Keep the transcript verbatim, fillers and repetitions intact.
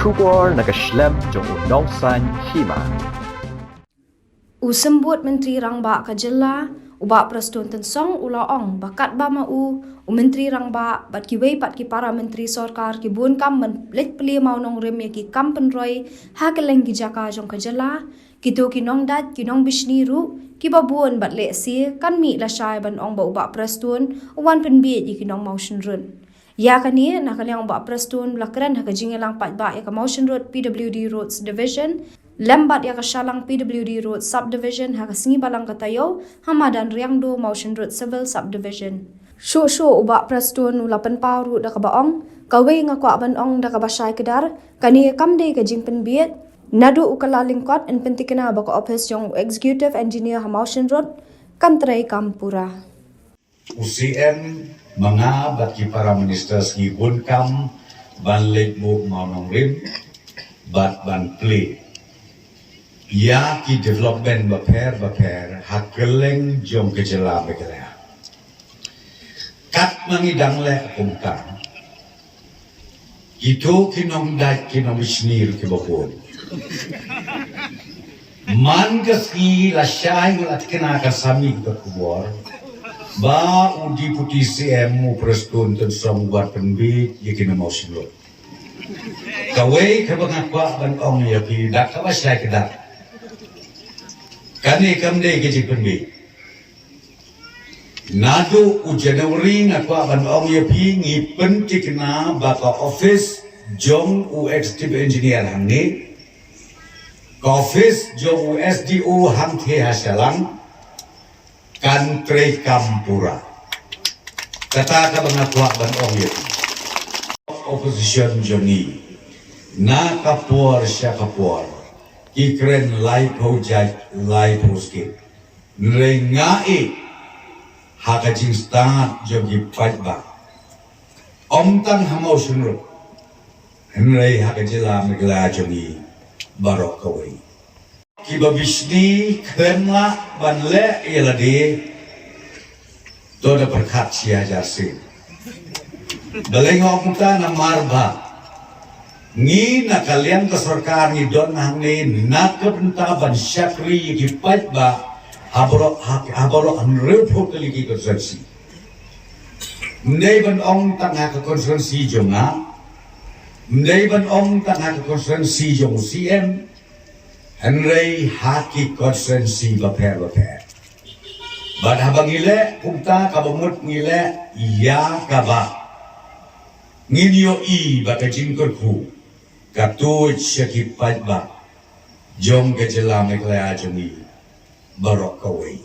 Khubor na ka shlem jong u Nongsaiñ Hima. U Symbud Myntri Rangbah ka jylla, u Bah Prestone Tynsong, u la ong ba katba ma u, u Myntri Rangbah bad kiwei pat ki para myntri sorkar ki bun kam ban leit plie mawnongrim ïa ki kam pynroi ha kylleng ki jaka jong ka jylla, kito ki nongdait, ki nongbishni ruh kiba bun bad lehse kan mih lashai ban ong ba u Bah Prestone u wan pynbieit ïa ki nong Mawshynrut. Ïa kane, na ka liang u Bah Prestone u la kren ha ka jingïalang paidbah ïa ka Mawshynrut P W D Roads Division lem bad ïa ka Shalang P W D Roads Subdivision ha ka sngi Balang ka taïew ha madan Riangdo, Mawshynrut Civil Subdivision. Shuh shuh u Bah Prestone u la pynpaw ruh da kaba ong, kawei nga kwah ban ong da kaba shai kdar, kane kam dei ka jingpynbieit. Naduh u kylla lyngkot, yn pynthikna ba ka ophis jong u Executive Engineer ha Mawshynrut kan trei kam pura. U C M, ma nga bad ki para ministers ngi bun kam ban leit buh mawnongrim bad ban plie ïa ki development bapher bapher ha kylleng jong ka jylla Meghalaya. Katba ngi dang leh kumta, kito ki nongdait, ki nongbishni ruh kiba bun. Man ka sngi lashai nga la thikna kan sa mih ka khubor ba u Deputy C M u Prestone Tynsong u wan pynbieit ïa ki nong Mawshynrut. Kawei kaba nga kwah ban ong ïa phi da kaba shai kdar, kane kam dei ka jingpynbieit. Naduh u January nga kwah ban ong ïa phi, ngi pynthikna ba ka ophis jong u Executive Engineer hangne, ka ophis jong u S D O hangtei ha Shalang kan trei kam pura. Kata kaba nga kwah ban ong ïa phi. Opposition jong ngi, na ka por sha ka por ki kren laiphew jait, laiphew skit. Hynrei nga ïeit ha ka jingstad jong ki paidbah, ym tang ha Mawshynrut, hynrei ha ka jylla Meghalaya jong ngi baroh kawei. Kiba bishni khlem lah ban leh ïa lade, to da pyrkhat shi hajar sien. Balei nga ong kumta? Namar ba ngi na ka liang ka sorkar ngi don hangne na ka bynta ban shakri ïa ki paidbah ha baroh, ha, ha baroh hynriewphew tylli ki constituency. Ym dei ban ong tang ha ka constituency jong nga, ym dei ban ong tang ha ka constituency jong u C M, hynrei ha ki constituency bapher bapher. Bad haba ngi leh kumta, kaba mut ngi leh ïa kaba ngin ïohi ba ka jingkyrkhu ka tuid sha ki paidbah jong ka jylla Meghalaya jong ngi baroh kawei.